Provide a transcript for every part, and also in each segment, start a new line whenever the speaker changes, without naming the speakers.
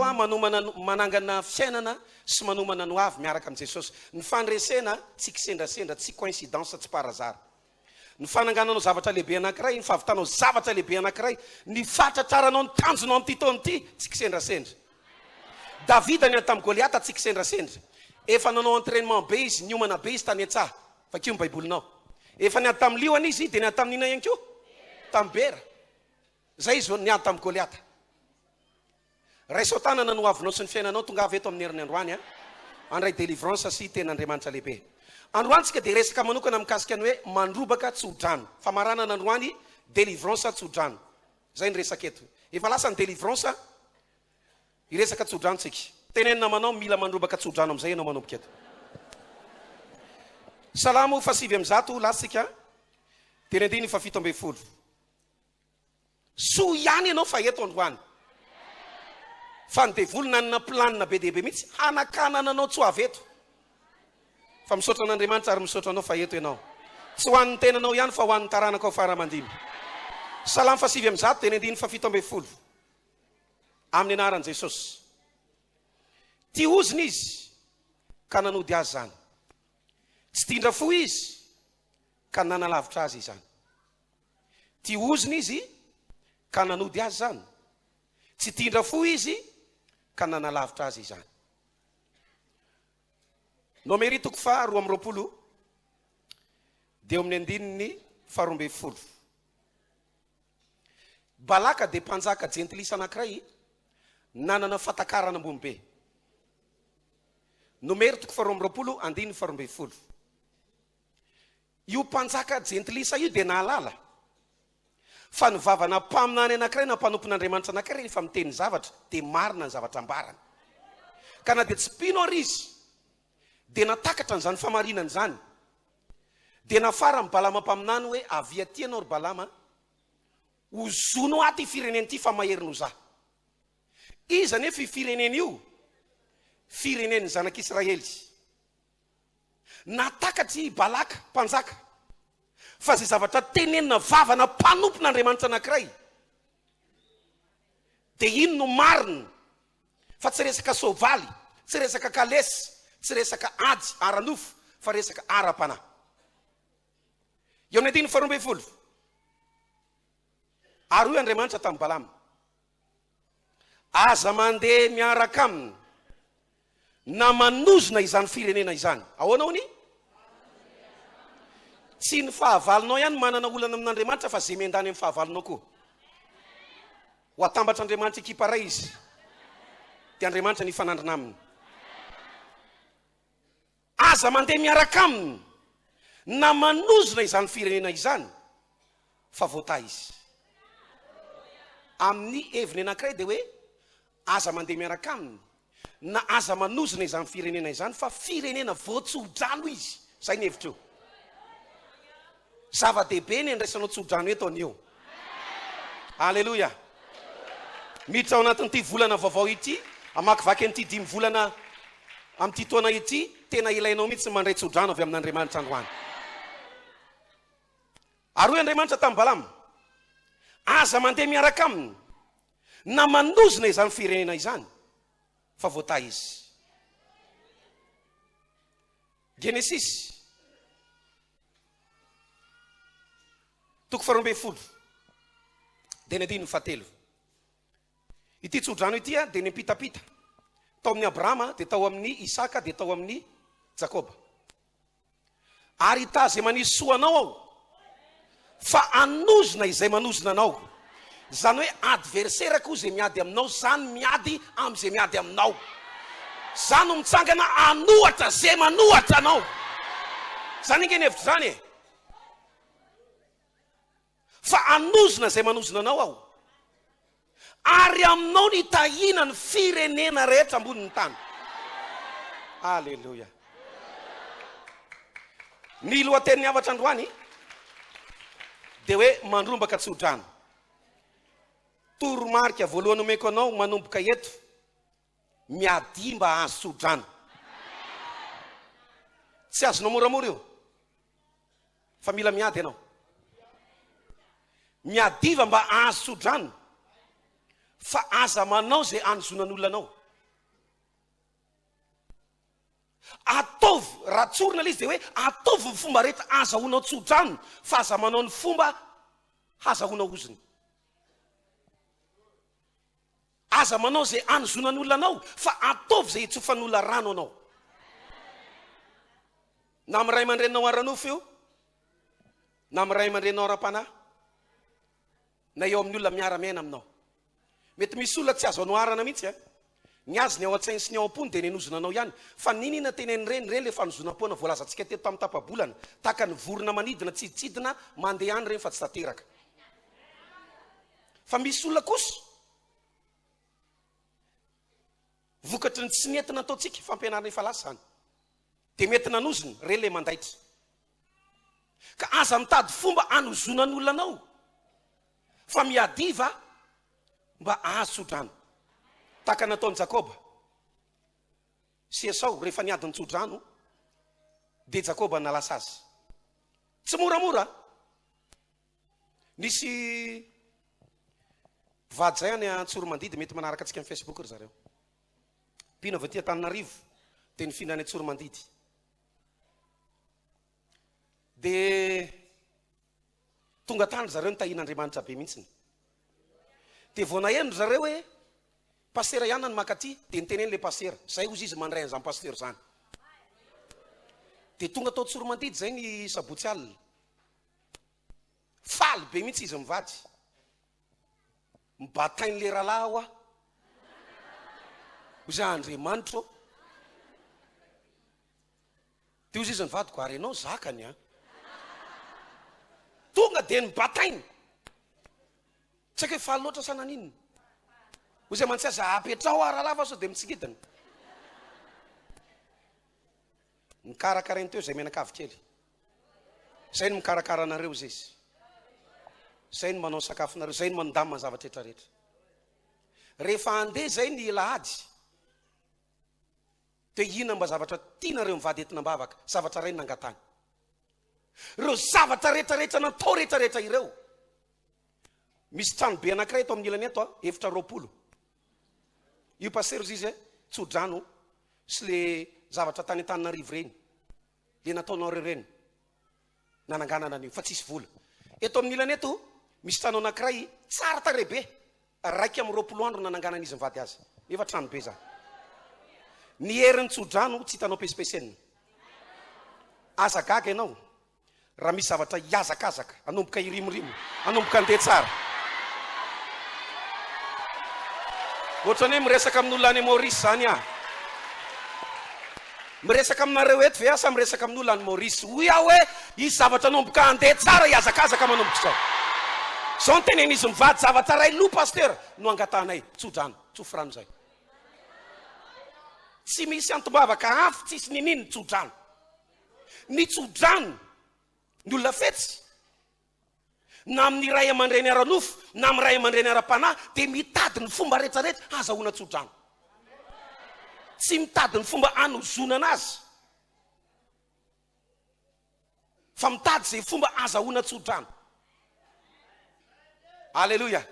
Eto aho manomana manangana fiainana sy manomana ny ho avy miaraka amin'i Jesosy. Ny fandresena tsy kisendrasendra, tsy coïncidence, tsy par hasard. Ny fanangananao zavatra lehibe anankiray, ny fahavitanao zavatra lehibe anankiray, ny fahatratraranao ny tanjonao amin'ity taona ity, tsy kisendrasendra. Davida niady tamin'i Goliata tsy kisendrasendra. Efa nanao entrainement be izy, niomana be izy tany an-tsaha. Vakio ny Baibolinao. Efa niady tamin'ny liona izy, dia niady tamin'ny inona ihany koa? Tamin'ny bera. Izay izy vao niady tamin'i Goliata. Raiso an-tanana ny hoavinao sy ny fiainanao, tongava eto amin'ny heriny androany an! Handray délivrance sy tenin'Andriamanitra lehibe. Androany tsika dia hiresaka manokana mikasika ny hoe mandrobaka tso-drano. Famaranana androany, délivrance tso-drano. Izay ny resaka eto. Efa lasa ny délivrance, hiresaka tso-drano tsika. Teneno namanao mila mandrobaka tso-drano amin'izay ianao manomboka eto. Salamo faha-109 lasa tsika, dia ny andininy faha-17. Soa ihany ianao fa eto androany. Fa ny devoly nanana planina be dia be mihitsy hanakanana anao tsy ho avy eto. Fa misaotra an'Andriamanitra ary misaotra anao fa eto ianao. Tsy ho an'ny tenanao ihany fa ho an'ny taranakao fara aman-dimy. Salamo faha-109 dia ny andininy faha-17. Amin'ny anaran'i Jesosy. Tia ozona izy ka nanody azy izany. Tsy tindra fo izy ka nanalavitra azy izany. Tia ozona izy ka nanody azy izany. Tsy tindra fo izy ka nanalavitra azy izany. Nomery toko faha 22 dia eo amin'ny andininy faha 12. Balaka dia mpanjaka jentilisa anankiray nanana fatakarana ambony be. Nomery toko faha 22 andininy faha 12. Io mpanjaka jentilisa io dia nahalala fa ny vavana mpaminany anankiray na mpanompon'Andriamanitra anankiray rehefa miteny zavatra dia marina ny zavatra ambarany. Ka na dia tsy mpino ary izy dia natakatra an'izany famarinana izany. Dia nafaran'i Balama mpaminany hoe avia aty ianao ry Balama, hozono ahy ity firenena ity fa mahery noho za. Iza anefa io firenena io? Firenen'ny zanak'Israely. Nahatakatra i Balaka, mpanjaka, fa izay zavatra tenenina vavana mpanompon'Andriamanitra anankiray, dia iny no marina, fa tsy resaka soavaly, tsy resaka kalesy, tsy resaka ady ara-nofo, fa resaka ara-panahy. Eo amin'ny andininy faharoa ambin'ny folo, ary hoy Andriamanitra tamin'i Balama, Aza mandeha miaraka aminy na manozona izany firenena izany. Ahoana hono? Tsy ny fahavalonao ihany manana olana amin'Andriamanitra fa ze miandany amin'ny fahavalonao koa. Ho atambatr'Andriamanitra ekipa iray izy. Dia Andriamanitra ny hifanandrina aminy. Aza mandeha miaraka aminy na manozona izany firenena izany fa voatahy izy. Amin'ny heviny anankiray dia hoe aza mandeha miaraka aminy na aza manozona izany firenena izany fa firenena voatsodrano izy. Izay ny hevitra eo. Zava-dehibe ny andraisanao tsodrano eto anio. Aleloia. Miditra ao anatin'ity volana vaovao ity, hamakivaky an'ity dimy volana amin'ity taona ity, tena ilainao mihitsy ny mandray tsodrano avy amin'Andriamanitra androany. Ary hoy Andriamanitra tamin'i Balama, Aza mandeha miaraka aminy, na manozona izany firenena izany, fa voatahy izy. Genesisy, toko faharoa ambin'ny folo, dia ny andininy fahatelo. Ity tsodrano ity dia niampitampita tao amin'i Abrahama, dia tao amin'i Isaka, dia tao amin'i Jakoba. Ary hitaha izay manisy soa anao aho, fa hanozona izay manozona anao. Izany hoe adversaire-ko izay miady aminao, za no miady amin'izay miady aminao. Za no mitsangana hanohatra izay manohatra anao. Izany ange ny hevitr'izany e. Fa hanozona izay manozona anao aho. Ary aminao ny hitahiana ny firenena rehetra ambonin'ny tany. Aleloia. Ny lohatenin'ny hafatra androany dia hoe mandrombaka tsodrano. Toromarika voalohany omeko anao manomboka eto, miadia mba hahazo tsodrano. Tsy azonao moramora io. Fa mila miady ianao. Miadiva mba hahazo tsodrano fa aza manao izay hanozonan'olona anao. Ataovy, raha tsorina ilay izy dia hoe ataovy ny fomba rehetra ahazahoanao tsodrano fa aza manao ny fomba hazahoanao ozona. Aza manao izay hanozonan'ny olona anao fa ataovy izay hitsofan'ny olona rano anao. Na amin'ny ray aman-dreninao ara-nofo io, na amin'ny ray aman-dreninao ara-panahy, na eo amin'ny olona miara-miaina aminao. Mety misy olona tsy azo anoharana mihitsy a. Ny azy ny ao an-tsainy sy ny ao am-pony dia nenozona anao ihany. Fa n'inona tenenin'ireny, ireny ilay fanozonam-poana voalazantsika teto tamin'ny tapa-bolana. Tahaka ny vorona manidina tsiditsidina mandeha any ireny fa tsy tanteraka. Fa misy olona kosa, vokatry ny tsy nety nataontsika, fampianarana efa lasa izany, dia mety nanozona, ireny ilay mandaitra. Ka aza mitady fomba hanozonan'olona anao, fa miadiva mba hahazo tsodrano. Tahaka ny nataon'i Jakoba sy Esao rehefa niady ny tsodrano, dia Jakoba nalasa azy. Tsy moramora. Nisy mpivady izay any Antsoromandidy, mety manaraka antsika amin'ny Facebook ry zareo. Mpino avy aty Antananarivo, dia nifindra any Antsoromandidy. Dia tonga tany ry zareo nitahian'Andriamanitra be mihitsiny. Dia vao naheno ry zareo hoe pasitera ihany no mankaty, dia niteneny ilay pasitera, zay hozy izy mandray an'izany pasitera izany. Dia tonga tao Antsoromandidy izay ny sabotsy alina. Faly be mihitsy izy mivady. Mibatain'ilay rahalahy aho aho. Hoy izy, Andriamanitro ô. Dia hoy izy ny vadiko, ary ianao zakany an. Tonga dia nibatainy. Tsy haiko hoe faly loatra sa naninona. Hoy izy aman-tsy aza apetraho aho rahalahy fa sao dia mitsikidina. Nikarakarainy teo izay mianakavy kely. Izay no mikarakara anareo izy izy. Izay no manao sakafonareo, izay no mandamina ny zavatra rehetra rehetra. Rehefa handeha izay ny lahady, dia inona mba zavatra tianareo mivady entina am-bavaka? Zavatra iray no nangatahany. Ireo zavatra rehetra rehetra natao rehetra rehetra ireo. Misy trano be anankiray eto amin'ny ilany eto, efitra 20. Io pasitera izy izy, tso-drano sy le zavatra tany Antananarivo ireny, le nataonareo ireny, nananganana an'io, fa tsisy vola. Eto amin'ny ilany eto, misy trano anankiray tsara tarehy be, 21 andro nananganan'izy mivady azy, nefa trano be zany. Ny herin'ny tso-drano tsy hitanao pesipesenina. Aza gaga ianao Raha misy zavatra hihazakazaka, hanomboka hirimorimo, hanomboka handeha tsara. Ohatran'ny hoe miresaka amin'olona any Maurice izany aho. Miresaka aminareo eto ve aho sa miresaka amin'olona any Maurice? Hoy aho hoe hisy zavatra hanomboka handeha tsara, hihazakazaka manomboka izao. Izao no tenen'izy mivady, zavatra iray loha pasteur no angatahanay, tso-drano, tsofy rano izay. Tsy misy antom-bavaka hafa, tsisy ninin, tso-drano. Nitso-drano ny olona fetsy, na amin'ny ray aman-dreny ara-nofo, na amin'ny ray aman-dreny ara-panahy, dia mitady ny fomba rehetrarehetra hahazahoana tso-drano. Tsy mitady ny fomba hanozonana azy, fa mitady izay fomba hahazahoana tso-drano. Aleloia!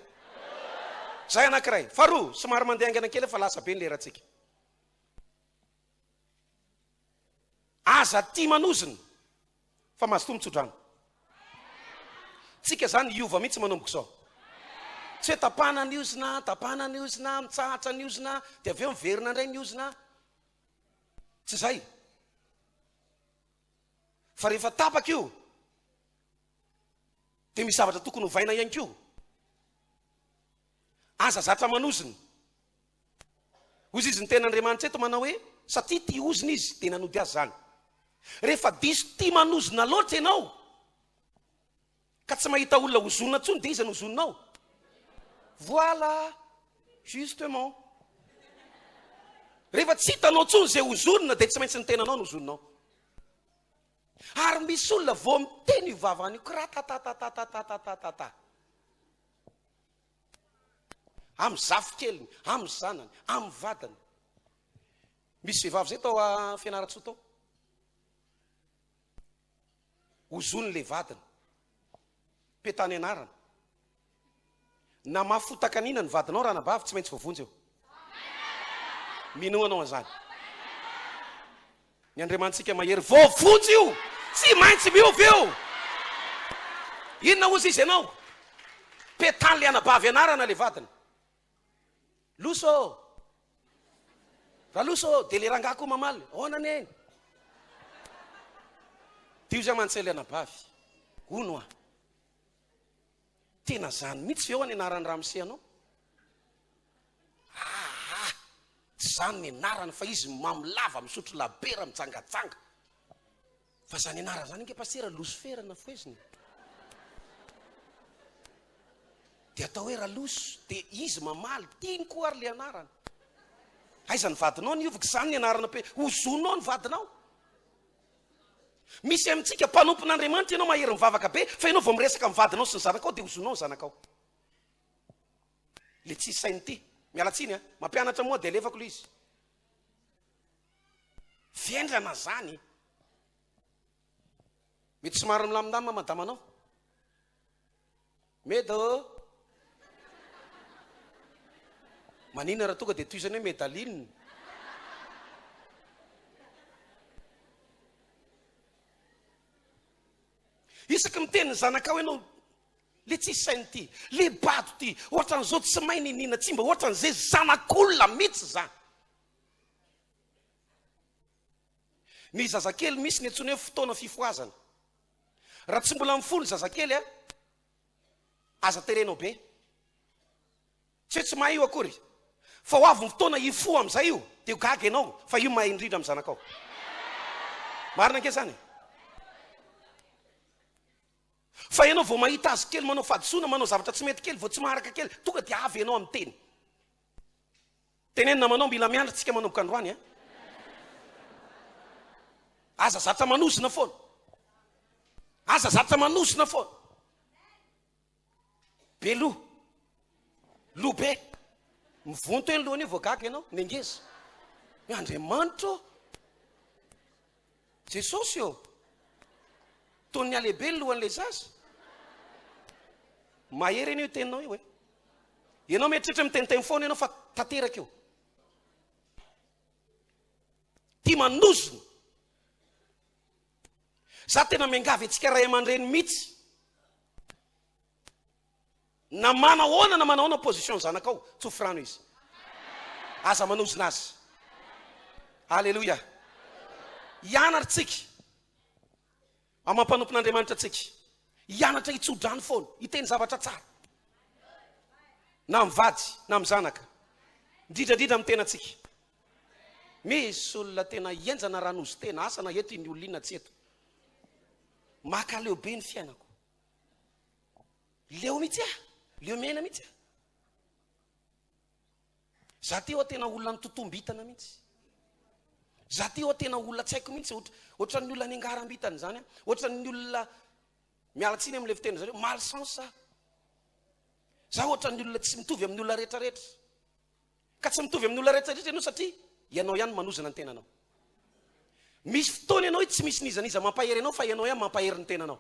Izay anankiray. Faharoa, somary mandeha haingana kely fa lasa be ny lerantsika. Aza tia manozona fa mazotoa mitsodrano. Tsika zany hiova mihitsy manomboka izao. Tsy hoe tapahana ny ozona, tapahana ny ozona, mitsahatra ny ozona, dia avy eo miverina indray ny ozona. Tsy izay. Fa rehefa tapaka io, dia misy zavatra tokony hovaina ihany koa. Aza zatra manozona. Hozy izy ny tenin'Andriamanitra eto manao hoe, satria tia ozona izy dia nanody azy izany. Rehefa diso tia manozona loatra ianao ka tsy mahita olona hozonina intsony dia iza no hozoninao? Voilà, justement. Rehefa tsy hitanao intsony izay hozonina dia tsy maintsy ny tenanao no hozoninao. Ary misy olona vao miteny io vavany io, kratatatatatatatata. Amin'ny zafikeliny, amin'ny zanany, amin'ny vadiny. Misy vehivavy zay tao a Fianarantsoa tao. Ozony le vadiny. Petany anarana. Na mafotaka an'ina ny vadinao ranabavy tsy maintsy voavonjy eo. Minoa anao an'izany. Ny Andriamanitsika mahery voavonjy io! Tsy maintsy miova io! Inona hozy izy ianao? Petany le anabavy anarana le vadiny. Loso ô! Raloso ô! Dia le rangahy koa mamaly, ahoana neny? Dia hozy aho mantsy le anabavy, hono a! Tena zany mihitsy ve hoa ny anaran'ny ramose anao? Aa! Tsy zany ny anarany fa izy mamo lava misotro labera mijangajanga. Fa zany anarany zany ange pasitera losifera na fohezina e. Dia atao hoe Raloso, dia izy mamaly, tiany koa ary le anarana. Aiza ny vadinao niova, zany ny anarana pe, hozonao ny vadinao. Misy amintsika mpanompon'Andriamanitra ianao mahery mivavaka be fa ianao vao miresaka amin'ny vadinao sy ny zanakao dia hozonao ny zanakao. Le tsisy saina ity. Miala tsiny a. Mampianatra moa dia alefako le izy. Vendrana zany. Mety somary milamindamina madamanao. Meda ô! Maninona raha tonga dia tohizana hoe Medaline? Isaky miteny ny zanakao ianao, le tsisy saina ity, le bado ity, ohatran'izao tsy mahay niniana tsy mba ohatran'izay zanak'olona mihitsy zany. Ny zazakely misy ny antsoina hoe fotoana fifohazana. Raha tsy mbola mifoha ny zazakely a, aza terenao be. Tsy hoe tsy mahay io akory, fa ho avy ny fotoana hifoha amin'izay io, dia ho gaga ianao fa io mahay indrindra amin'ny zanakao. Marina ange izany e? Fa ianao vao mahita azy kely manao fahadisoana, manao zavatra tsy mety kely, vao tsy maharaka kely, tonga dia avy ianao amin'ny teny. Teneno namanao mila miandry tsika manomboka androany a. Aza zatra manozona foana. Aza zatra manozona foana. Be loha. Loha be. Mivonto eny lohany io vao gaga ianao, ny angeza. Hoe Andriamanitra ô. Jesosy ô. Toy ny halehibe ny lohan'ilay zaza. Mahery anie io teninao io e. Ianao mieritreritra miteniteny foana ianao fa tanteraka io. Tia manozona. Za tena miangavy antsika ray aman-dreny mihitsy. Na manahoana na manahoana position zanakao, tsofy rano izy. Aza manozona azy. Alléluia. Hianatra tsika. Amin'ny maha mpanompon'Andriamanitra antsika, hianatra hitso-drano foana, hiteny zavatra tsara, na amin'ny vady na amin'ny zanaka, indrindra indrindra amin'ny tenantsika. Misy olona tena henjana raha nozy tena, asa na eto iny olona iny na tsy eto. Makaleo be ny fiainako. Leo mihitsy aho, leo miaina mihitsy aho. Za ty oa tena olona nitotombitana mihitsy. Za ty oa tena olona tsy haiko mihitsy, ohatran'ny olona niangaram-bitana izany aho. Ohatran'ny olona, miala tsiny amin'ilay fiteny zareo, malchance aho. Za ohatran'ny olona tsy mitovy amin'ny olona rehetra rehetra. Ka tsy mitovy amin'ny olona rehetra rehetra ianao satria ianao ihany manozona ny tenanao. Misy fotoana ianao tsy misy n'iza n'iza mampahery anao fa ianao ihany mampahery ny tenanao.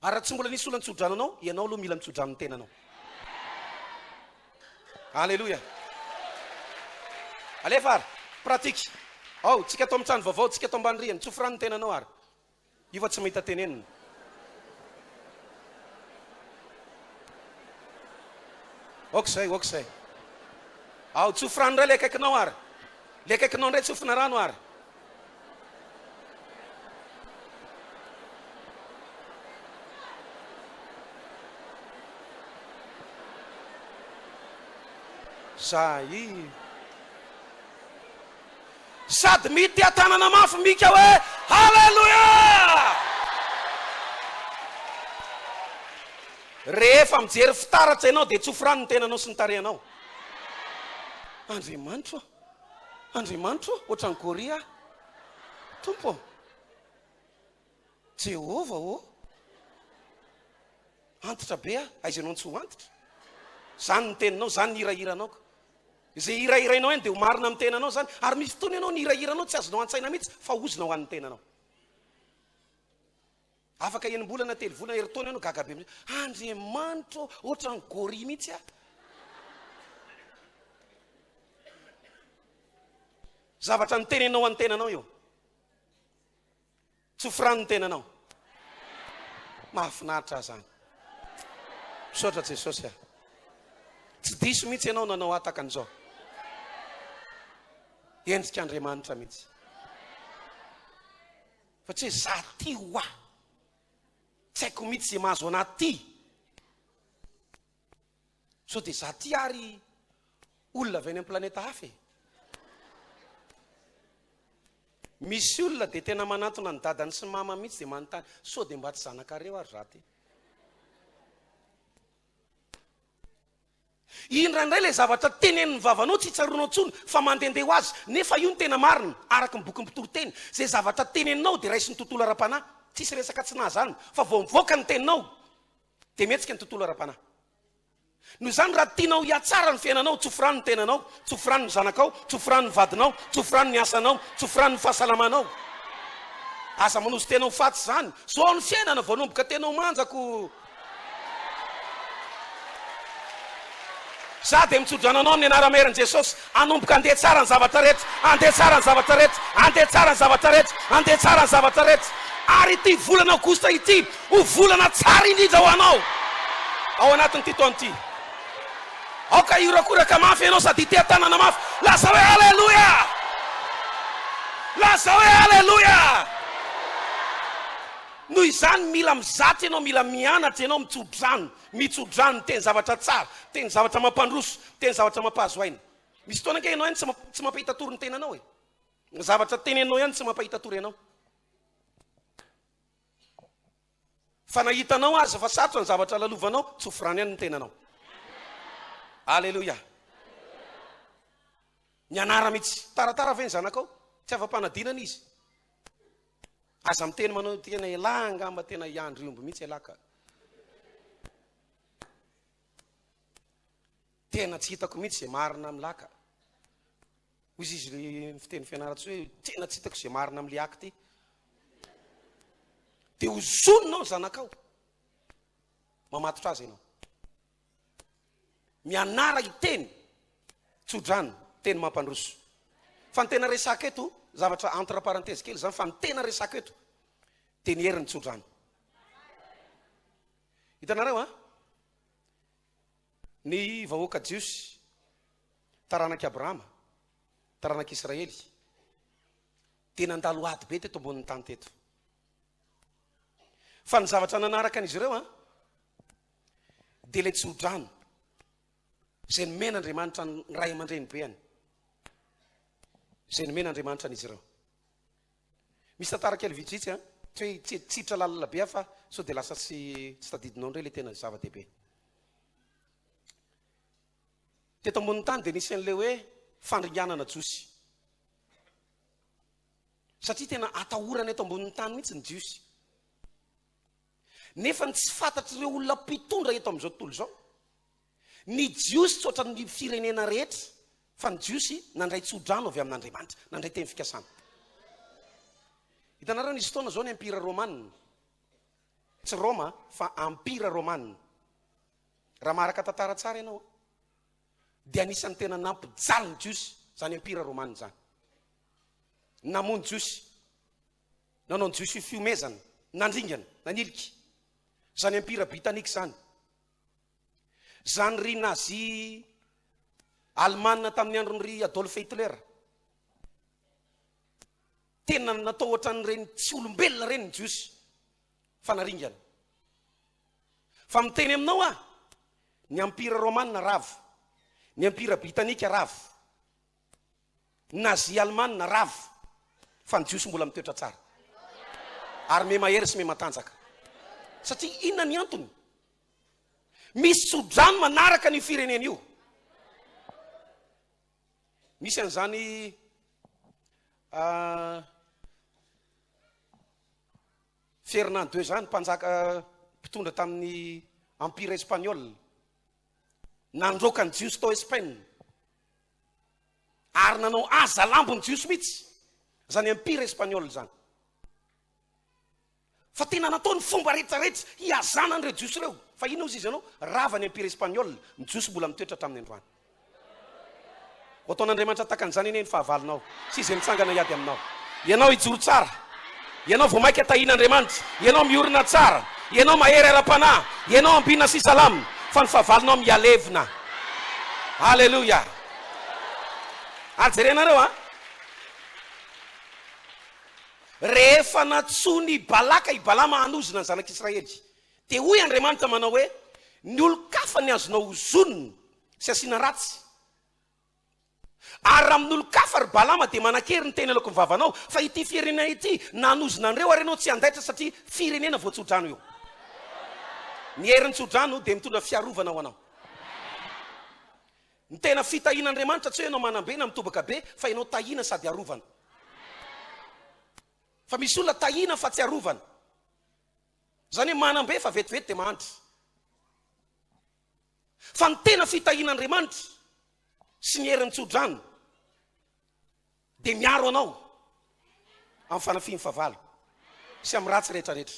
Ary raha tsy mbola nisy olona nitsodrano anao, ianao aloha mila mitsodrano ny tenanao. Alléluia. Alefa ary. Pratique. Ao, tsika ato amin'ny trano vaovao, tsika ato ambany rihana, tsofy rano ny tenanao ary. Io fa tsy mahita tenenina. Ok zay, ok zay. Ao, tsofy rano indray ilay akaikinao ary. Ilay akaikinao indray tsofina rano ary. Zay. Sady miteha-tanana mafy Mika hoe, Haleloia! Rehefa mijery fitaratra ianao dia tsofy rano ny tenanao sy ny tarehinao. Andriamanitro ô! Andriamanitro ô! Ohatran'ny gorille aho. Tompo ô! Jehovah ô! Antitra be aho, aiza ianao no tsy ho antitra? Izany ny teninao, izany ny hirahiranao ka. Izay hirahirainao ihany dia ho marina amin'ny tenanao izany. Ary misy fotoana ianao ny hirahiranao tsy azonao an-tsaina mihitsy fa ozona ho an'ny tenanao. Afaka enim-bolana, telo volana, herintaona ianao gaga be mihitsy. Andriamanitro ô, ohatran'ny gorille mihitsy aho. Zavatra nitenenao an'ny tenanao io. Tsofy rano ny tenanao. Mahafinaritra ahy zany. Misaotra Jesosy a. Tsy diso mihitsy ianao nanao hataka an'izao. Endrika Andriamanitra mihitsy. Fa tsy hoe za ty hoa. Tsy haiko mihitsy izay mahazo anah ty. Sao dia za ty ary olona avy any amin'ny planeta hafa e? Misy olona dia tena manantona ny dadany sy ny mama mihitsy dia manontany, sao dia mba tsy zanakareo ary za ty? Indraindray ilay zavatra tenenin'ny vavanao tsy tsaroanao intsony fa mandehandeha ho azy, nefa io no tena marina, araka ny bokin'ny Mpitoriteny, izay zavatra teneninao dia raisin'ny tontolo ara-panahy, tsisy resaka tsy naha zany fa vao mivoaka ny teninao dia mihetsika ny tontolo ara-panahy. Noho izany, raha tianao hihatsara ny fiainanao, tsofy rano ny tenanao, tsofy rano ny zanakao, tsofy rano ny vadinao, tsofy rano ny asanao, tsofy rano ny fahasalamanao. Aza manoso-tena ho faty izany. Zao ny fiainana, vao hanomboka tena ho manja ko. Za dia mitsodrano anao amin'ny anara-maherin'i Jesosy, hanomboka handeha tsara ny zavatra rehetra, handeha tsara ny zavatra rehetra, handeha tsara ny zavatra rehetra, handeha tsara ny zavatra rehetra. Ary ity volana aogositra ity ho volana tsara indrindra ho anao ao anatin'ity taona ity. Aoka hiorakoraka mafy ianao sady hiteha-tanana mafy. Lazao hoe Aleloia! Lazao hoe Aleloia! Noho izany mila mizatra ianao, mila mianatra ianao mitso-drano, mitso-drano, miteny zavatra tsara, miteny zavatra mampandroso, miteny zavatra mampahazo aina. Misy fotoana ange ianao ihany tsy tsy mampahita tory ny tenanao e. Ny zavatra teneninao ihany tsy mampahita tory anao. Fa na hitanao aza fa sarotra ny zavatra lalovanao, tsofy rano ihany ny tenanao. Aleloia. Mianara mihitsy. Taratara ve ny zanakao? Tsy afa-panadinana izy. Aza miteny manao tena elah angamba tena hiandry omby mihitsy elah ka. Tena tsy hitako mihitsy izay marina amin'lah ka. Hoy izy ny fiteny fianarantsoa hoe tena tsy hitako izay marina amin'le acte. Dia hozonina ao zanakao. Mamatotra azy ianao. Mianara hiteny tsodrano, teny mampandroso. Fa ny tena resaka eto, zavatra entre parenthèse kely izany, fa ny tena resaka eto dia ny herin'ny tsodrano. Hitanareo an? Ny vahoaka jiosy, taranak'i Abrahama, taranak'i Israely, dia nandalo ady be teto ambonin'ny tany teto. Fa ny zavatra nanaraka an'izy ireo an, dia ilay tsodrano izay nomen'Andriamanitra ny ray aman-drenibeany, izay nomen'Andriamanitra an'izy ireo. Misy tantara kely vitsivitsy an, tsy hoe tsy tsitra lalina be aho fa sao dia lasa tsy tsy tadidinao indray ilay tena zava-dehibe. Teto ambonin'ny tany dia nisy an'ilay hoe fandringanana Jiosy. Satria tena atahorana eto ambonin'ny tany mihitsy ny Jiosy. Nefa ny tsy fantatr'ireo olona mpitondra eto amin'izao tontolo izao, ny Jiosy tsy ohatran'ny firenena rehetra, fa ny Jiosy nandray tsodrano avy amin'Andriamanitra, nandray teny fikasana. Hitanareo, nisy fotoana izao ny Empira Romana, tsy Roma fa Empira Romana. Raha maharaka tantara tsara ianao, dia anisan'ny tena nampijaly ny Jiosy izany Empira Romana izany. Namono Jiosy. Nanao ny Jiosy ho fihomezana, nandringana, nanilika. Izany Empira Britanika izany. Izany ry Nazi Alemana tamin'ny andron'ny ry Adolf Hitler. Tena natao ohatran'ireny tsy olombelona ireny ny Jiosy fa naringana. Fa miteny aminao aho, ny Empira Romana rava, ny Empira Britanika rava. Nazi Alemana rava fa ny Jiosy mbola mitoetra tsara. Ary me mahery sy me matanjaka. Satria inona ny antony? Misy tsodrano manaraka an'io firenena io. Misy an'izany uh, Fernand II zany mpanjaka mpitondra tamin'ny Empire espagnol. Nandroaka ny Jiosy tao Espagne. Ary nanao haza lambo ny Jiosy mihitsy izany empire espagnol izany. Fa tena natao ny fomba rehetra rehetra hihazana an'ireo Jiosy ireo. Fa inona ozy izy ianao? Rava ny empire espagnol, ny Jiosy mbola mitoetra hatramin'ny androany. Ho ataon'Andriamanitra tahaka an'izany anie ny fahavalonao sy izay mitsangana hiady aminao. Ianao hijoro tsara. Ianao vao mainka tahian'Andriamanitra. Ianao miorina tsara. Ianao mahery ara-panahy. Ianao ambina sy salama. Fa ny fahavalonao mihalevona. Aleloia! Ary jerenareo an! Rehefa nantsoin'i Balaka i Balama hanozona ny zanak'Israely, dia hoy Andriamanitra manao hoe, Ny olon-kafa ny azonao ozonina sy asiana ratsy. Ary raha amin'olon-kafa ry Balama dia manan-kery ny teny aloaky ny vavanao, fa ity firenena ity na hanozona an'ireo ary ianao tsy handaitra satria firenena voatsodrano io. Ny herin'ny tsodrano dia mitondra fiarovana ho anao. Ny tena fitahian'Andriamanitra tsy hoe ianao manam-be na mitobaka be fa ianao tahiana sady arovana. Fa misy olona tahiana fa tsy arovana. Izany hoe manam-be fa vetivety dia mahantra. Fa ny tena fitahian'Andriamanitra sy ny herin'ny tsodrano dia miaro anao amin'ny fanafihan'ny fahavalo sy amin'ny ratsy rehetrarehetra.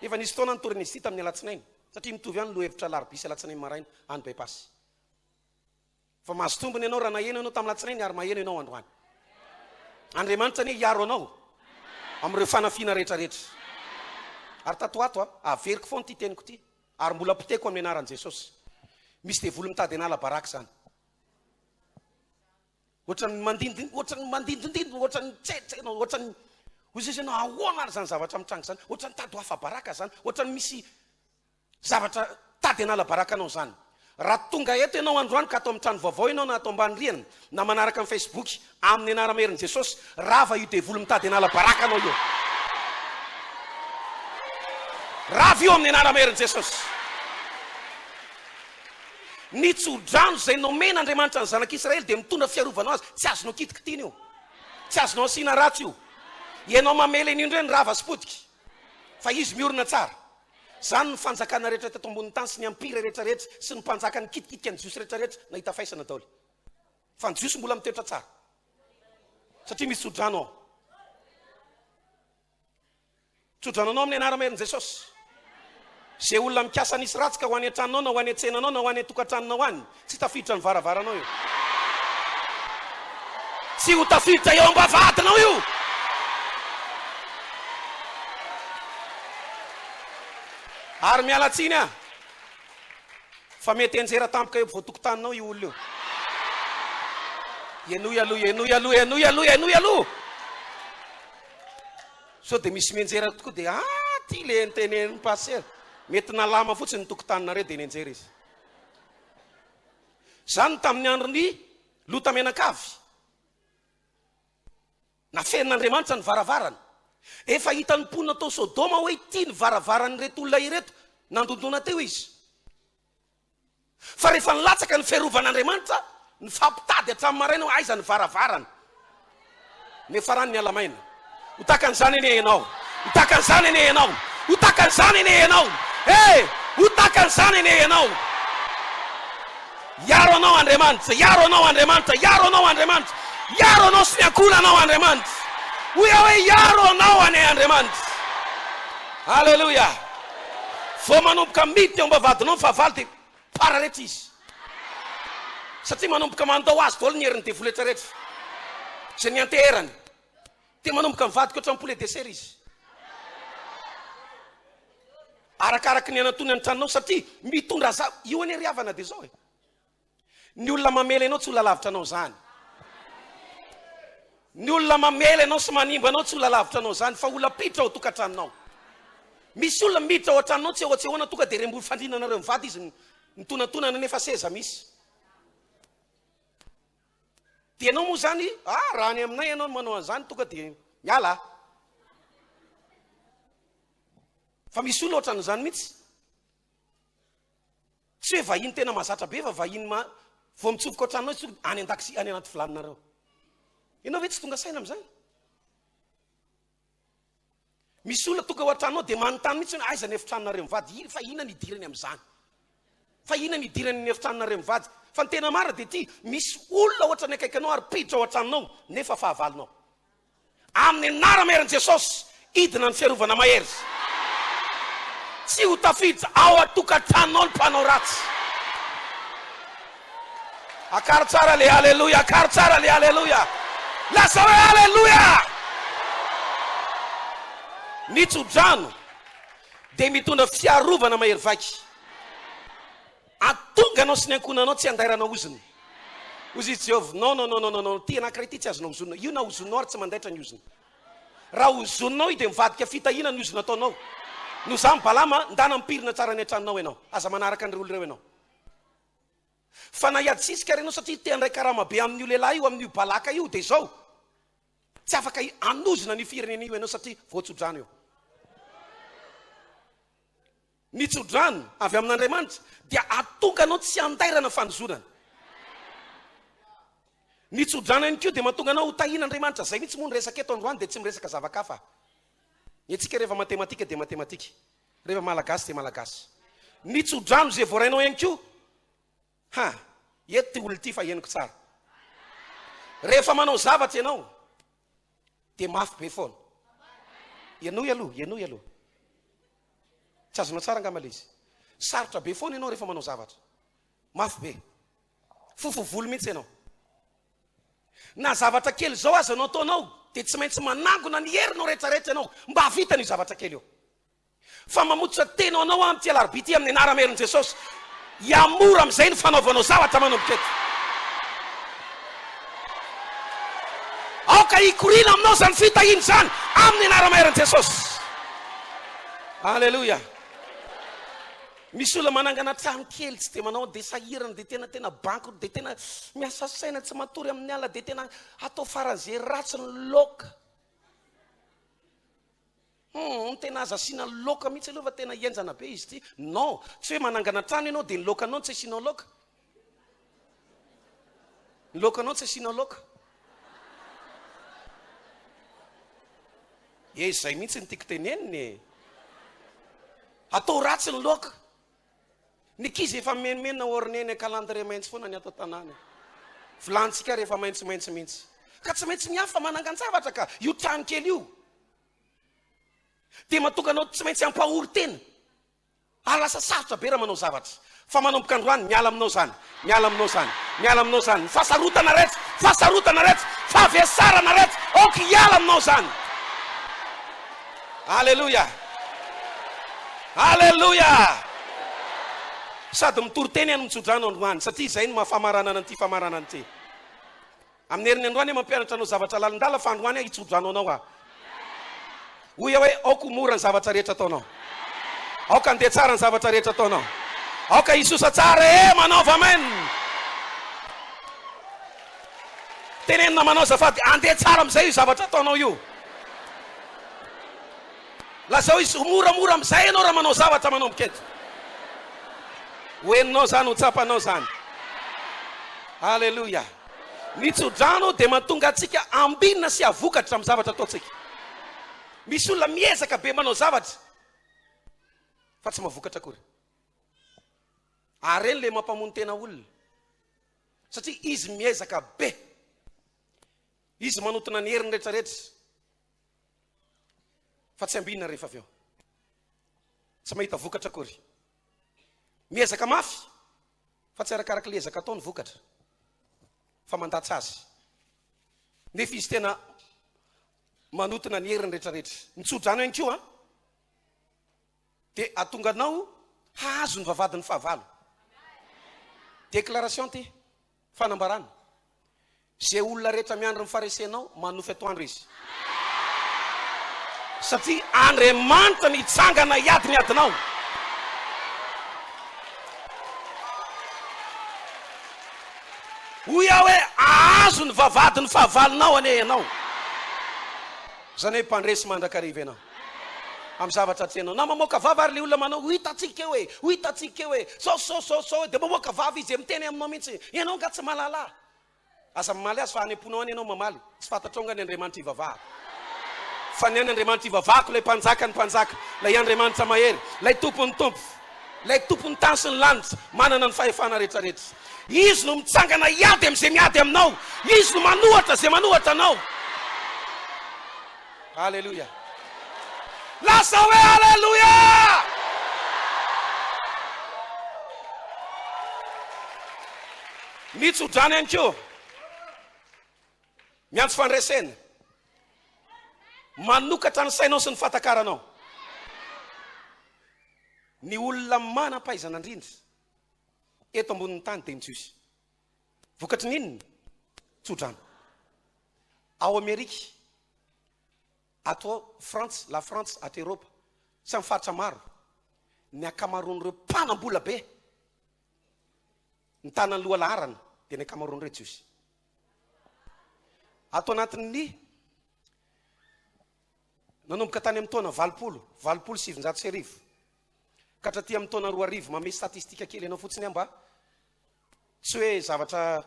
Efa nisy fotoana nitoriana izy ity tamin'ny alatsinainy, satria mitovy ihany ny lohahevitra alarobia sy alatsinainy maraina any Bypass. Fa mahazo tombony ianao raha naheno ianao tamin'ny alatsinainy ary maheno ianao androany. Andriamanitra anie hiaro anao amin'ireo fanafiana rehetrarehetra. Ary tato ho ato, averiko foana ity teniko ity. Ary mbola poteko amin'ny anaran'i Jesosy. Misy devoly mitady hanala baraka izany. Ohatran'ny mandindin, ohatran'ny mandindindindina, ohatran'ny tsetsena, ohatran'ny hoy izy ianao ahoana ary izany zavatra mitranga izany? Ohatran'ny tady ho afa-baraka izany, ohatran'ny misy zavatra tady hanala baraka anao izany. Raha tonga eto ianao androany ka ato amin'ny trano vaovao ianao na ato ambany rihana na manaraka ny Facebook amin'ny anara-maherin'i Jesosy, rava io devoly mitady hanala baraka anao io. Rava io amin'ny anara-maherin'i Jesosy. Ny tso-drano izay nomen'Andriamanitra ny zanak'Israely dia mitondra fiarovana ho azy. Tsy azonao kitikitiana io. Tsy azonao asiana ratsy io. Ianao mamely an'io indray ny rava sy potika. Fa izy miorina tsara. Izany ny fanjakana rehetra teto ambonin'ny tany sy ny ampira rehetra rehetra sy ny mpanjaka nikitikitika ny jiosy rehetra rehetra nahita faisana daholo. Fa ny jiosy mbola mitoetra tsara. Satria misy tsodrano ao. Tsodrano anao amin'ny anara-maherin'i Jesosy. Izay olona mikasa nisy ratsy ka ho any an-tranonao na ho any an-tsenanao na ho any an-tokantranonao any, tsy tafiditra ny varavaranao io. Tsy ho tafiditra eo am-bavahadinao io. Ary miala tsiny aho fa mety hianjera tampoka eo ampovoan-tokotaninao io olona io. Henoy aloha, henoy aloha, henoy aloha, henoy aloha. Sao dia misy mianjera tokoa dia ah ty le nitenenin'i pasera. Mety nalama fotsiny ny tokotaninareo dia nianjera izy. Izany tamin'ny andron'i Lota mianakavy. Nafenin'Andriamanitra ny varavarana. Efa hitan'ny mponina tao Sodoma hoe ity ny varavaran'ireto olona ireto. Nandondona teo izy. Fa rehefa nilatsaka ny fiarovan'Andriamanitra, nifampitady hatramin'ny maraina hoe aiza ny varavarana. Niafarany niala maina. Ho tahaka an'izany anie ianao. Ho tahaka an'izany anie ianao. Ho tahaka an'izany anie ianao. He! Ho tahaka an'izany anie ianao. Hiaro anao Andriamanitra. Hiaro anao Andriamanitra. Hiaro anao Andriamanitra. Hiaro anao sy ny ankohonanao Andriamanitra. Hoy aho hoe hiaro anao anie Andriamanitra. Aleloia. Vao manomboka miditra eo am-bavahadinao ny fahavalo dia pararetra izy. Satria manomboka mandao azy daholo ny herin'ny devoly rehetra rehetra. Izay nianteherany. Dia manomboka mivadika ohatran'ny poulet dessert izy. Arakaraky ny anatony ny tranonao satria mitondra za io anie ry havana dia zao e. Ny olona mamely anao tsy olona lavitra anao zany. Ny olona mamely anao sy manimba anao tsy olona lavitra anao zany fa olona mpiditra ao tokantranonao. Misy olona miditra ao an-tranonao tsy eo tsy ahoana tonga dia rembory fandriana anareo mivady izy mitonantonana nefa seza misy. Dia ianao moa zany, ah raha any aminay ianao no manao an'izany tonga dia miala ah. Fa misy olona ohatran'izany mihitsy. Tsy hoe vahiny tena mahazatra be fa vahiny ma vao mitsofoka ao an-tranonao izy tonga any an-dakozia any anaty vilaninareo. Ianao ve tsy tonga saina amin'izany? Misy olona tonga ao an-tranonao dia manontany mihitsy hoe aiza ny efitranonareo mivady? Fa inona ny idirany amin'izany? Fa inona ny idirany ny efitranonareo mivady? Fa ny tena marina dia ity, misy olona ohatran'ny akaiky anao ary mpiditra ao an-tranonao nefa fahavalonao. Amin'ny anara-maherin'i Jesosy, hidina ny fiarovana mahery. Tsy ho tafiditra ao an-tokantranonao ny mpanao ratsy. Akaro tsara le aleloia, akaro tsara le aleloia. Lazao hoe aleloia! Ny tsodrano dia mitondra fiarovana mahery vaika. Ahatonga anao sy ny ankohonanao tsy handairanao ozona. Hoy izy Jehovah, non, non, non, non, non, non, ity anankiray ity tsy azonao ozonina. Io na ozoninao ary tsy mandaitra ny ozona. Raha ozoninao io dia mivadika fitahiana ny ozona ataonao. Noho izany Balama, ndana mipirina tsara any an-tranonao ianao. Aza manaraka an'ireo olona ireo ianao. Fa na hiady sisika ary ianao satria te handray karama be amin'io lehilahy io, amin'io Balaka io, dia izao, tsy afaka hanozona an'io firenena io ianao satria voatsodrano io. Ny tsodrano avy amin'Andriamanitra dia hahatonga anao tsy handairana fanozonana. Ny tsodrano ihany koa dia mahatonga anao ho tahian'Andriamanitra. Izay mihitsy moa no resaka eto androany dia tsy miresaka zava-kafa. Ny antsika rehefa matematika dia matematika. Rehefa malagasy dia malagasy. Ny tsodrano izay voarainao ihany koa, ha, eto ity olona ity fa henoko tsara. Rehefa manao zavatra ianao dia mafy be foana. Henoy aloha, henoy aloha. Tsy azonao tsara angamba ilay izy. Sarotra be foana ianao rehefa manao zavatra. Mafy be. Fofo volo mihitsy ianao. Na zavatra kely izao aza no ataonao dia tsy maintsy manangona ny herinao rehetrarehetra ianao mba hahavitana io zavatra kely io. Fa mamototra tena ho anao aho amin'ity alarobia ity amin'ny anaram-herin'i Jesosy. Hihamora amin'izay ny fanaovanao zavatra manomboka eto. Aoka hikoriana aminao izany fitahiana izany amin'ny anaram-herin'i Jesosy. Aleloia. Misy olona manangana trano kely tsy dia manao dia sahirana dia tena tena banky dia tena miasa saina tsy matory amin'ny alina dia tena atao faran'izay ratsy ny laoka. Humm tena aza asiana laoka mihitsy aloha fa tena henjana be izy ity. Non, tsy hoe manangana trano ianao dia ny laokanao no tsy asianao laoka. Ny laokanao tsy asianao laoka. Eh izay mihitsy no tiako tenenina e. Atao ratsy ny laoka. Ny ankizy efa mimenomenona orneny an-calendrier maitso foana ny ato an-tanàna e. Vilanintsika rehefa maitsomaitso mihitsy. Ka tsy maintsy mihafa manangan-javatra ka. Io trano kely io dia mahatonga anao tsy maintsy hampahory tena. Ary lasa sarotra be raha manao zavatra. Fa manomboka androany, miala aminao izany, miala aminao izany, miala aminao izany. Ny fahasarotana rehetra, fahasarotana rehetra, fahavesarana rehetra, aoka hiala aminao izany. Aleloia! Aleloia! Sady mitory teny aho no mitsodrano androany, satria izay no maha famaranana an'ity famaranana ity. Amin'ny heriny androany aho mampianatra anao zavatra lalindala, fa androany aho hitsodrano anao aho. Hoy aho hoe, aoka ho mora ny zavatra rehetra ataonao. Aoka handeha tsara ny zavatra rehetra ataonao. Aoka hisosa tsara e! Manaova amen! Teneno namanao azafady, andeha tsara amin'izay io zavatra ataonao io. Lazao izy ho moramora amin'izay ianao raha manao zavatra manomboka eto. Ho henonao izany, ho tsapanao izany. Aleloia. Ny tsodrano dia mahatonga antsika ambinina sy havokatra amin'ny zavatra ataontsika. Misy olona miezaka be manao zavatra fa tsy mahavokatra akory. Ary ireny ilay mampamono tena olona. Satria izy miezaka be. Izy manotona ny heriny rehetrarehetra. Fa tsy ambinina rehefa avy eo. Tsy mahita vokatra akory. Miezaka mafy fa tsy arakaraka ilay ezaka atao ny vokatra. Fa mandatsa azy. Nefa izy tena manotona ny heriny rehetrarehetra. Ny tsodrano ihany koa dia ahatonga anao hahazo ny vavahadin'ny fahavalo. Déclaration ty. Fanambarana, Izay olona rehetra miandry ny faharesenao, manonofy atoandro izy. Satria Andriamanitra no hitsangana hiady ny adinao. Hoy aho hoe, Hahazo ny vavahadin'ny fahavalonao anie ianao. Izany hoe mpandresy mandrakariva ianao. Amin'ny zavatra atrehinao. Na mamoaka vava ary ilay olona manao, ho hitantsika eo e, ho hitantsika eo e, zao sy zao sy zao sy zao e, dia mamoaka vava izy, dia miteny aminao mihitsy, ianao angaha tsy mahalala? Aza mamaly azy fa any am-ponao any ianao mamaly, tsy fantatrao angaha ny Andriamanitra ivavahako? Fa ny an'ny Andriamanitra ivavahako, ilay Mpanjakan'ny mpanjaka, ilay Andriamanitra mahery, ilay Tompon'ny tompo, ilay Tompon'ny tany sy ny lanitra, manana ny fahefana rehetrarehetra. Izy no mitsangana hiady amin'izay miady aminao, Izy no manohatra izay manohatra anao. Aleloia. Lasa hoe aleloia! Ny tsodrano ihany koa miantso fandresena. Manokatra ny sainao sy ny fahatakaranao. Ny olona manam-pahaizana indrindra eto ambonin'ny tany dia ny Jiosy. Vokatry ny inona? Tsodrano. Ao Amerika, ato Frantsa, la Frantsa, ato Eropa, sy amin'ny faritra maro, ny ankamaroan'ireo mpanam-bola be mitana ny lohalaharana dia ny ankamaroan'ireo Jiosy. Ato anatin'ny nanomboka tany amin'ny taona 80, 1980 ka hatraty amin'ny taona 2000, mamehy statistika kely anao fotsiny aho mba tsy hoe zavatra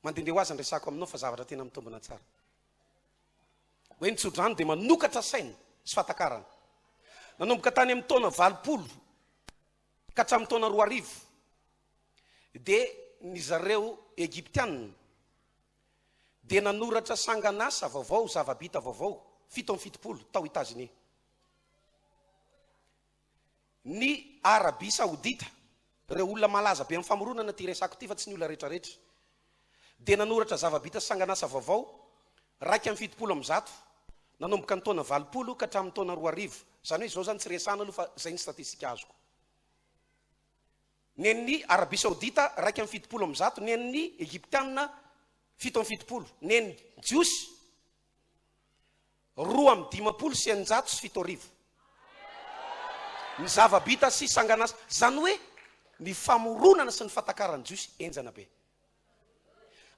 mandehandeha ho azy ny resako aminao fa zavatra tena mitombina tsara. Hoe ny tsodrano dia manokatra saina sy fahatakarana. Nanomboka tany amin'ny taona 80 ka hatramin'ny taona 2000 dia ny zareo Egyptianina dia nanoratra sangan'asa vaovao, zava-bita vaovao 77 tao Etazonia. Ny Arabia Saodita, ireo olona malaza be amin'ny famoronana ity resako ity fa tsy ny olona rehetrarehetra, dia nanoratra zava-bita sy sangan'asa vaovao 171 nanomboka ny taona 80 ka hatramin'ny taona 2000. Izany hoe izao izany tsy resahana aloha fa izay ny statistika azoko. Ny an'ny Arabia Saodita 171, ny an'ny Egyptiana 77, ny an'ny Jiosy 652. Ny zava-bita sy sangan'asa, izany hoe ny famoronana sy ny fatakaran'ny Jiosy henjana be.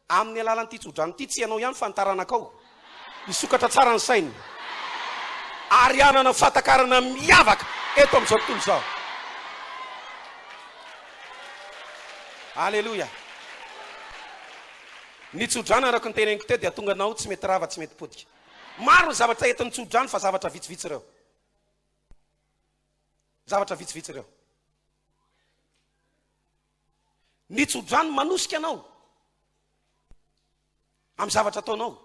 Amin'ny alalan'ity tsodrano ity, tsy ianao ihany fa ny taranakao. Hisokatra tsara ny sainy ary hanana fahatakarana miavaka eto amin'izao tontolo izao. Aleloia. Ny tsodrano araka ny teneniko teo dia tonga anao tsy mety rava, tsy mety potika. Maro ny zavatra entin'ny tsodrano fa zavatra vitsivitsy ireo. Zavatra vitsivitsy ireo. Ny tsodrano manosika anao amin'ny zavatra ataonao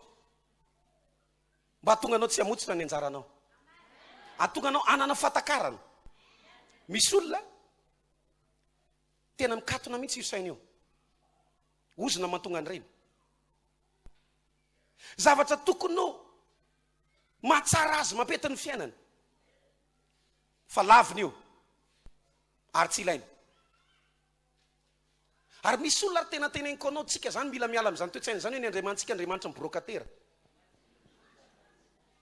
mba hahatonga anao tsy hamotsitra ny anjaranao. Hahatonga anao hanana fahatakarana. Misy olona tena mikatona mihitsy io saina io. Ozona mahatonga an'ireny. Zavatra tokony ho mahatsara azy, mampety ny fiainany. Fa laviny io ary tsy ilainy. Ary misy olona ary tena teneniko anao, tsika zany mila miala amin'izany toe-tsaina izany hoe ny Andriamanitsika Andriamanitra ny brokatera.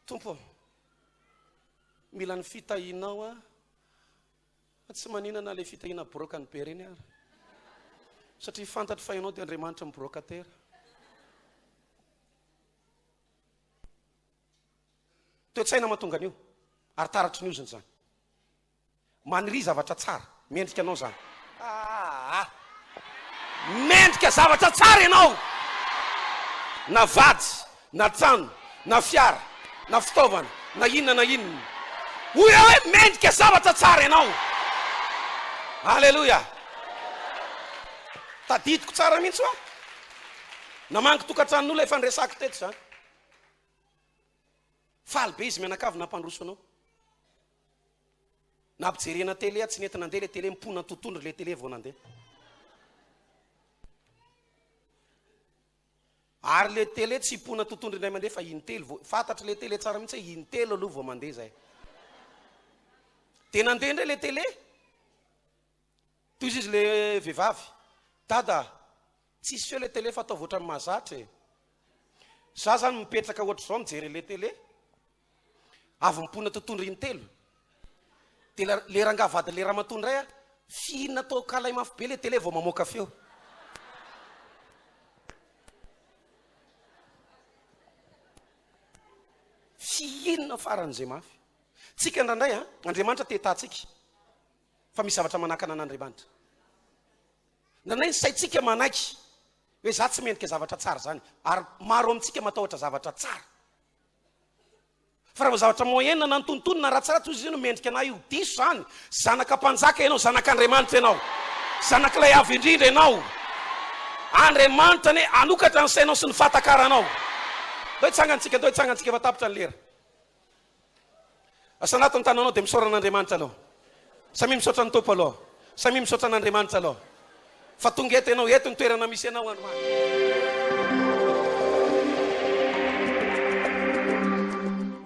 Tompo ô, mila ny fitahianao aho. Fa tsy manina na le fitahiana brokany be reny ary. Satria fantatro fa ianao dia Andriamanitra ny brokatera. Toe-tsaina mahatonga an'io ary taratry ny ozona izany. Maniria zavatra tsara. Mendrika anao izany. Ah! Mendrika zavatra tsara ianao. Na vady, na trano, na fiara, na fitaovana, na inona na inona. Hoy aho hoe mendrika zavatra tsara ianao. Aleloia. Tadidiko tsara mihitsy hoa. Namangy tokantranon'olona efa niresako teto izany. Faly be izy mianakavy nampandroso anao. Nampijerena télé tsy nety nandeha le télé, mipona tontondro le télé vao nandeha. Ary le télé tsy hipona tontondro indray mandeha fa intelo vao, fantatry le télé tsara mihitsy hoe intelo aloha vao mandeha zay. Dia nandeha indray le télé. Toy izy le vehivavy, Dada, tsisy feo le télé fa ataovy ohatran'ny mahazatra e. Za zany mipetraka ohatr'izao mijery le télé. Avy mipona tontondro intelo. Dia le rangahy vadin'le ramatoa indray a, fihina atao kalay mafy be le télé vao mamoaka feo. Fihinina faran'izay mafy. Tsika indraindray a, Andriamanitra te hitaha antsika. Fa misy zavatra manakana an'Andriamanitra. Indraindray ny saintsika manaiky hoe za tsy mendrika zavatra tsara zany. Ary maro amintsika matahotra zavatra tsara. Fa raha vao zavatra moyenne na antonontonony na ratsiratsy hozy izy no mendrika anah io. Diso zany. Zanaka mpanjaka ianao, zanak'Andriamanitra ianao. Zanak'ilay Avo Indrindra ianao. Andriamanitra anie hanokatra ny sainao sy ny fahatakaranao. Ndao hitsangana tsika, ndao hitsangana tsika fa tapitra ny lera. Asanato ny tananao dia misaora an'Andriamanitra aloha. Samia misaotra ny Tompo aloha. Samia misaotra an'Andriamanitra aloha. Fa tonga eto ianao, eto ny toerana misy anao androany.